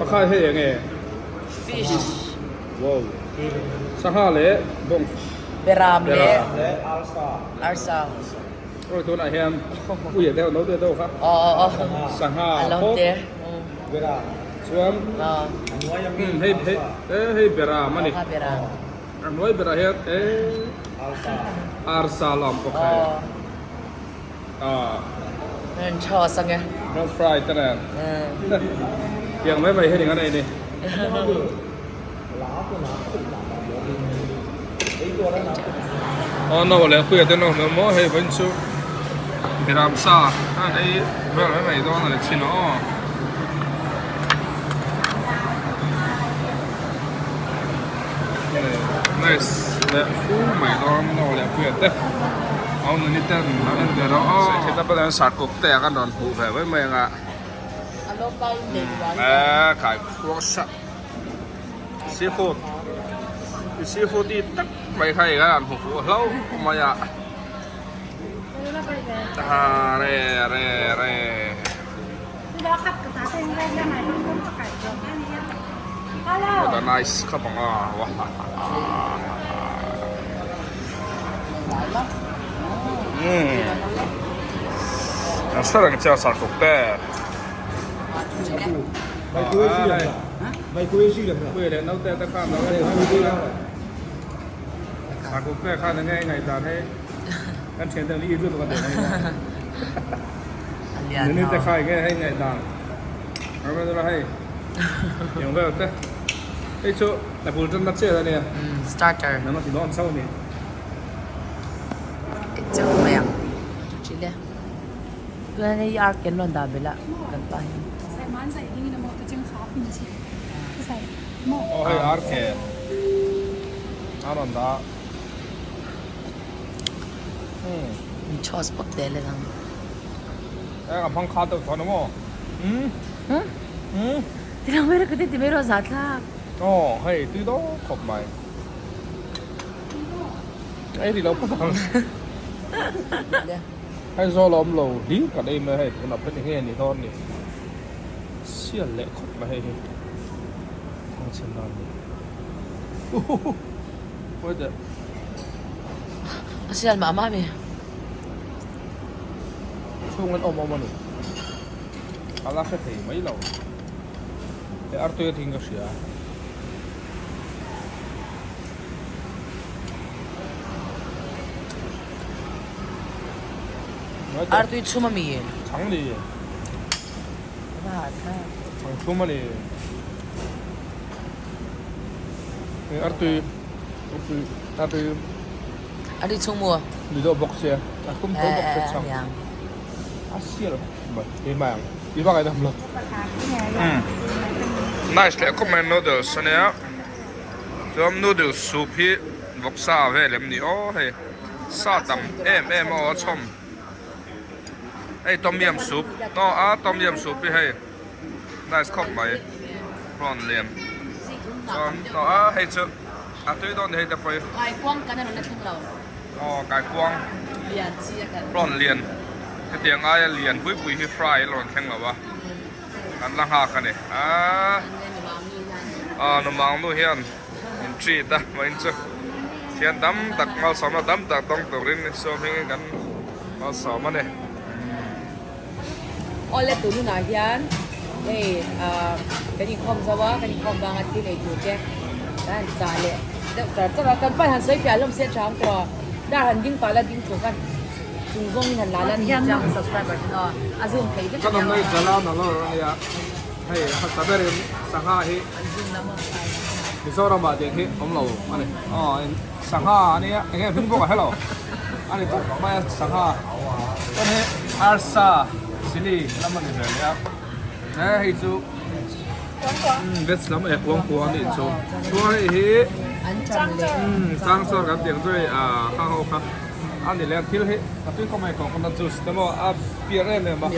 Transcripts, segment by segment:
Pakhat hei eng nge? Fish. Wow. Sangha leh bawng. Beram leh arsa. Oi tunah hian puia deuh no deuh kha. Sangha phawt. Chuan hei hei beram a ni. A hnuai berah hian arsa lam bawk hei. French fry te nen. Tiang mai mai hi eng a nei ni. Aw no leh puia te no hmel maw hei vawiin chu Biram sa a ei vel mai mai dawn a ni thin a aw. Nice leh fu mai dawn no leh puia te au nuni ten an en ve rawh aw. Theta pawh sarkawp te a kan rawn hmuh ve mai mai anga. Eee kai khuang sak. Seafood seafood i tak mai kha eng an hmu fuh hlo mai a a re re re What a nice khawp ang a Umm an hre reng che a sarkawk te. Pui leh naute te khan lo en a Sakawk te khan enge i ngaihdan hei kan thian te i lut ka deh mai a Nini te kha enge hei ngaihdan Ramendra hei eng vel te hei chu a bul tan na chet ania starter nang a ti dawn chauh a ni. Chauh mai ang chu le. Tuna hei ar ken rawn dah belh a kan pa hian. Aw hei ar ke a rawn dah a. Min chhos bawk teh le dang. E ka hmang kha deuh tawh na maw? Umm umm. Ti lo mai rawh ka ti ti mai rawh zah thlak. Aw hei tui dawn khawp mai. Ei ri lo phawt ang. Hei zawl a awm lo hlir kan ei mai hei tunah pawh enge ni dawn ni sial leh khawp mai hei hi thangchhe nan ni uhuhu pawi teh a sial mah mah mi chhung an awm awm a ni a la hre thei mai lo he artui a thing ka hria. Artui chhum a mi? Chhang ni. Chhang chhum a ni. Artui artui artui Artui chhung mu. Ni deuh bawk sia. A tum tho bawk sia chhang. A sial mai ei mai ang. I va ngaidam lo. Nice leh khawp mai noodles ania. Chuan noodles soup hi vawksa vel em ni aw hei. Sa tam em em a aw a chhawm hei tom yum soup aw a tom yum soup hi hei nice khawp mai prawn lian chuan aw a hei chu a tui dawn hei te pawh hi aw kaikuang prawn lian hetiang aia lian pui pui hi fry a rawn thleng lo a kan la nghak a ni aaa aw numang nu hian. Min treat a vawiin chu thian tam tak malsawmna tam tak tawng turin sawm hmingin kan malsawm a ni. Awle tun hunah hian hei ah kan inkhawm zo a kan inkhawm banga thil ei tur te kan han chah leh deuh char char a kan pan han sawi fiah hlawm se chang tawh a dar han ding pah la ding chung khan chung zawngin han la la ni chiang subscriber ten aw a zoom thei vek a nia. Hei hmasa berin sangha hi Mizoram ah tiang hi awm lo a ni. Aw sangha a nia eng nge hming bawk a hello a ni tawp mai a sangha chuan hei arsa chilli lam a ni ve leh a he hei chu veg lam eh kuang kuang a nih chu chuan hei hi changchaw kan tih ang chu hei ah khang ho kha a ni leh a thil hi a tui khawp mai coconut juice te maw a piar em em a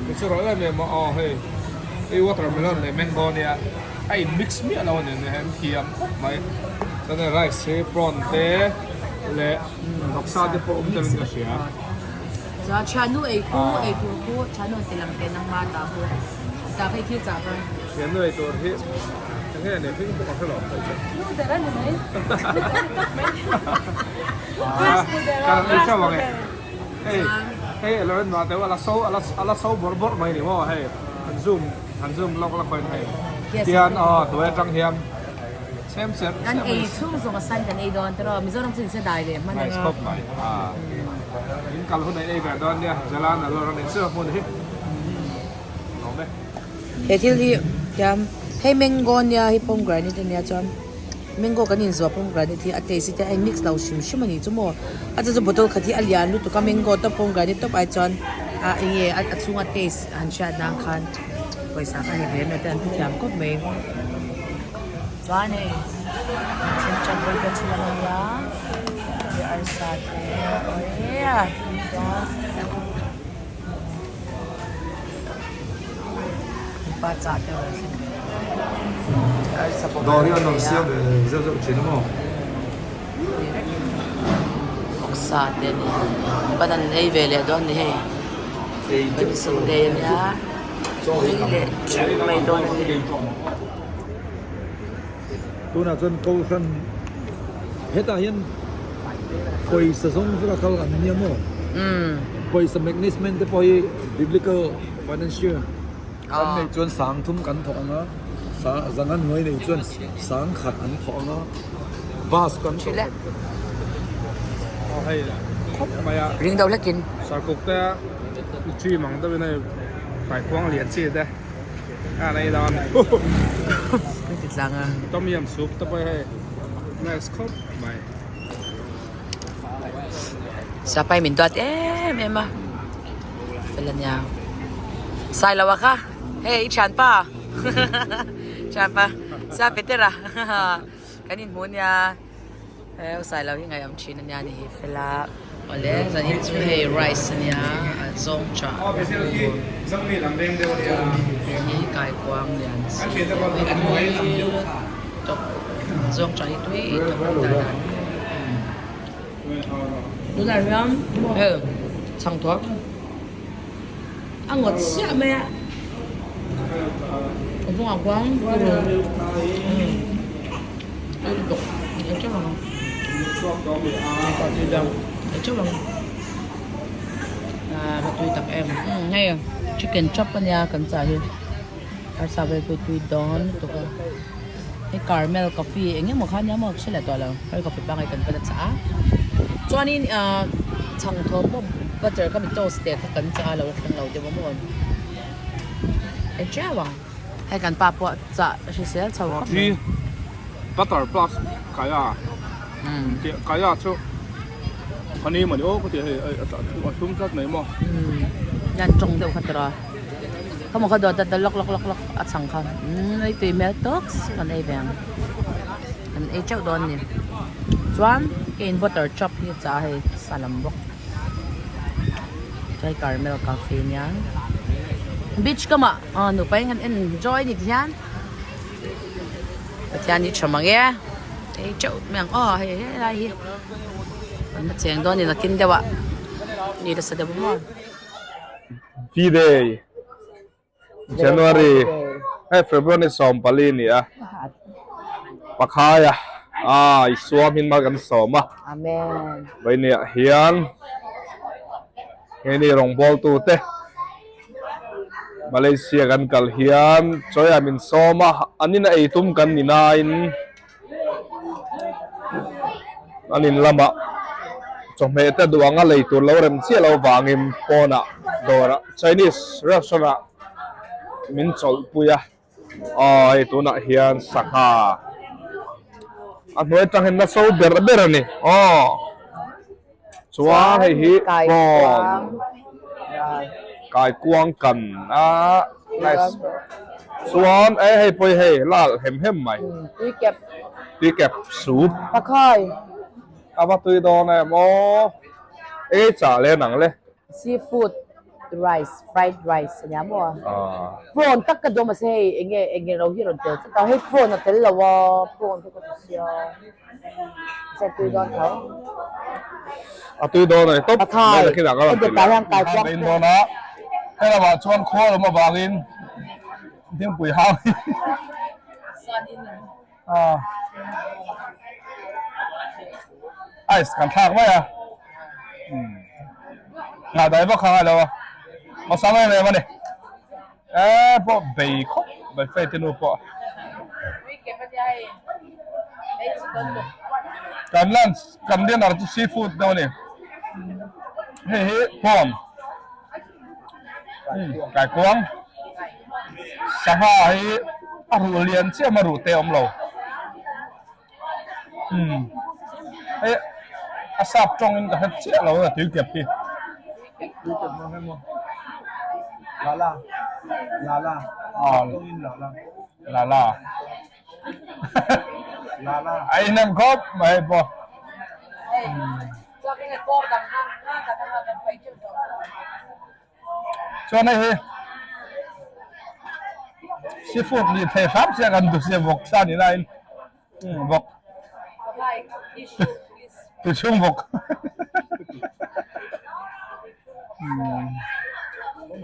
mi chu rawh em em a aw hei hei watermelon leh mango ania a in mix miah lo a ni hei an thiam khawp mai chuan hei rice hi prawn te leh vawksa te pawh awm telin ka hria chuan thiannu ei khu ei tur khu thiannu an ti lang teh nangmah ta khu. Chah phei thil chah kha. Thian nu ei tur hi eng nge nih hming pawh ka hre lo phei chu. Noodle a ni mai. Noodle a ni tawp mai. Ka rawn ei chauh ang e. Hei hei alo en mah teuh a la so a la a la so bawrh bawrh mai ni maw hei han zoom han zoom lawk lawk pawhin hei tian aw hnuai atang hian chem chem Kan ei chhung zawng a sain kan ei dawn tiraw Mizoram chu inse dai leh hman anga. Nice khawp mai a in kal hun a in ei ve dawn nia Jalan Alor a nih chu hmun hi lawm e. He thil hi hian hei mango nia hei pomegranate ania chuan mango kan inzuah pomegranate hi a taste hi te a in mix lo hrim hrim a nih chu maw a chu chu bottle khat hi a lian lutuk a mango tawp pomegranate tawp ai chuan ah eng nge a chhunga taste han hriat nan khan pawisa kha hek lem lo te an ti thiam khawp mai chuan hei thil chan pawh hi ka thiam a nia hei arsa te awii chuan. Mipa chah te rawn thlen ve arsa bawk Dawr hi an rawn siam ve zeuh zeuh thin a maw? Vawksa te a ni ban an ei ve leh dawn a ni hei Ban Sunday a nia ei leh theuh mai dawn a ni. Tunah chuan Kohhran hetah hian pawisa zawng zawk a kal an nia maw? Pawisa management te pawh hi biblical financial kan neih chuan sang thum kan thawk ang a, zanga hnuai neih chuan sang khat an thawk ang a, bus kan thawk ang. Aw hei khawp mai a. Ring deuh hlekin. Sarkuk te chi mang deuhin hei kaikuang lian chi te. A nei dawn. Ka ti tlang a. Tom yum soup te pawh hei nice khawp mai. Sapai min duat em em a. Fel a nia. Sailo a kha. Hei i thianpa. Thianpa. Sa Petera. Kan inhmu nia. He u Sailo hi ngaihawm thin a nia ni hi fel a. Awle zanin chu hei rice a nia a zawng chah hi kaikuang lian chi a tui tawp zawng chah hi tui tawp a dan dan tunah hian hei chhang thuak a ngawt chiah mai a a hnungah khuan tui lutuk ei teuh ang ei teuh ang ah va tui tak em hei chicken chop ania kan chah hi arsa vel pawh tui dawn lutuk a hei carmel coffee eng emaw kha ania maw ka hre leh tawh lo hei coffee pangngai kan pan a chah a chuanin ah chhang thaw pawh butter kha mi toast te kha kan chah a lo thleng lo deuh a maw ei teuh ang. Hei kan pa pawh chah hrisel chho khawp mai. Butter plus kaya kaya chu honey mawni aw ka ti hei a thlum tlat mai maw. Hian tawng deuh kha tawrh a khamaw kha dawt dawt lawk lawk lawk lawk a chhang kha ei tui hmel tawk kan ei ve ang kan ei teuh dawn a ni chuan keiin butter chop hi chah a hei salam bawk. Chai Carmel cafe nia beach kamah ah nupa in kan enjoy ni tihian Pathian hi tha mang e hei teuh mai ang aw hei helai hi an la cheng dawn a ni nakin deuh ah ni nasa deuh maw. V-day January hei February 14 a ni a Pakhaia ah Isua hmin mal kan sawm a Amen Vawinia hian hei ni rawngbawltu te Malaysia kan kal hian chawiah min sawm a an in a ei tum kan ni nain an in lamah chawhmeh te duh anga lei tur lo rem chiah lo vangin pawnah dawrah Chinese restaurant ah min chawlhpui a aw hei tunah hian sangha a hnuai atang hian nasa ber ber a ni aw. Chuan hei hi prawn kaikuang kan a nice chuan e hei pawh hi hei lal hem hem mai tui kep soup a va tui dawn em aw ei chah leh nang le seafood rice fried rice a nia maw prawn tak ka duh a mahse hei enge enge ro hi a rawn tel tlat a hei prawn a tel lo a prawn kha ka ti sia. A tui dawn a ni tawp mai na khin ah ka rawn ti leh a. Hei lamah chuan khua lawm avangin. Dingpui hang hi. Ah. Ice kan thlak mai a. Hmm. Ngah dai vak hang alo a. Awlsam em em ani. Eh pawh bei khawp mai fate nu pawh. Kan lunch kan dinner chu seafood deuh ani. Hei hi prawn. Kaikuang sangha hi a ruh lian chiah a ruh te a awm lo umm hei a sap tawngin ka hre chiah lo a tui kep hi. Lala a inhnem khawp mai pawh. Chuan hei hi seafood nih thei hram chiah kan duh sia vawk sa ni laiin vawk tuchhung vawk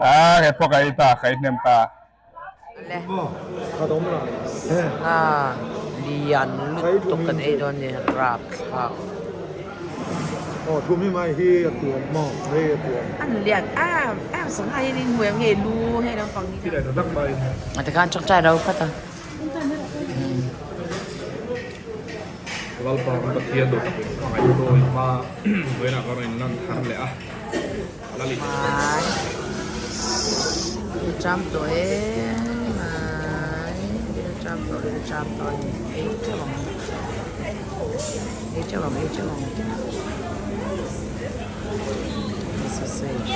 ah kei pawh ka ei ta ka ei hnem ta. Sangha lian lutuk kan ei dawn ni rapthlak. An lian em em sangha hi in hmu em nge lu hei lampang hi a tikhan tawngtai ro phawt a. Lalpa kan Pathian duh tak in hmangaih tu in hma vawiinah ka rawn inlan thar leh a. Mai Ṭam tawh e mai ṭam tawh e ṭam tawh a ni ei ṭeuh ang ei ṭeuh ang ei ṭeuh ang sausage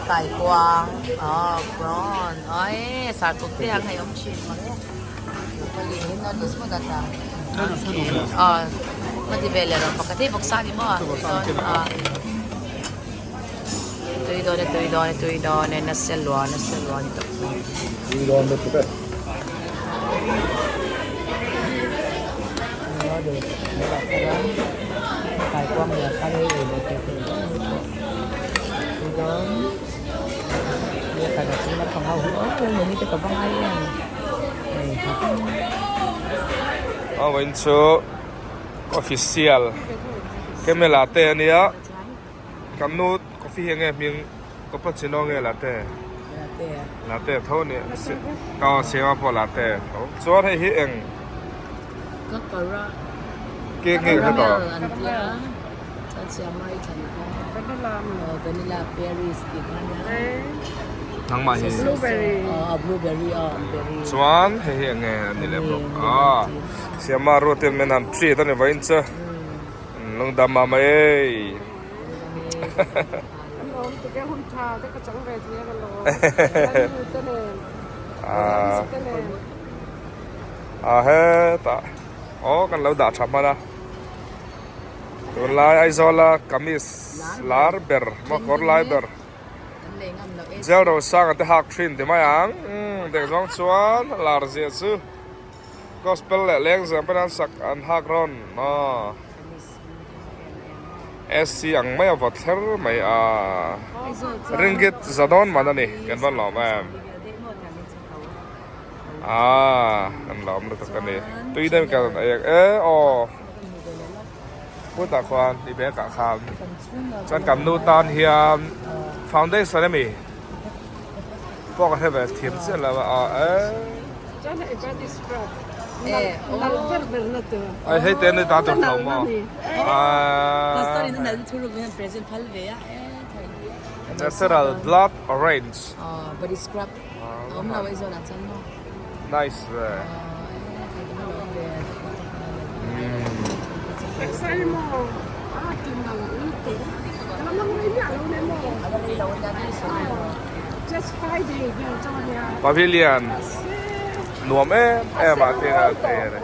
Kaikuang aw prawn. Oi sarkuk te ang hei awm thin mang e broccoli hi noodles maw dat a aw ka ti ve leh rawh pakhat hi vawksa ni maw a tui dawn e tui dawn e tui dawn e nasa lua nasa lua ni tawp mai tui dawn lutuk e noodles kaikuang leh a thar hei ei leh teh tui dawn. Aw in chu coffee sial camel latte a nia kan nu coffee hi enge hming cappuccino nge latte latte tho a nia aw siama pawh latte tho chuan hei hi eng cake nge ka hre tawh. Nangmah hi chuan hei hi enge a ni leh bawk a Siama ruatin min han treat a ni vawiin chu lungdam mah mai ei a hetah aw kan lo dah tha hman a. Tunlai Aizawla kamis lar ber maw kawr lai ber Jail Rosanga te hak thin ti mai ang umm dek zawng chuan lar zia chu gospel leh lengzem pawhin an sak an hak rawn aw SC ang mai a vawt thler mai a ringgit za dawn man a ni kan va lawm em ah kan lawm lutuk a ni tui deuh in kan ei ang e aw. Putah khuan i bag ah khan chuan kan nu tan hian foundation a mi pawh ka hre ve thiam chiah lo a e ai hei te ni ta tur tho maw natural blood orange Nice ve. Pavilion nuam em em ah te a te a ni.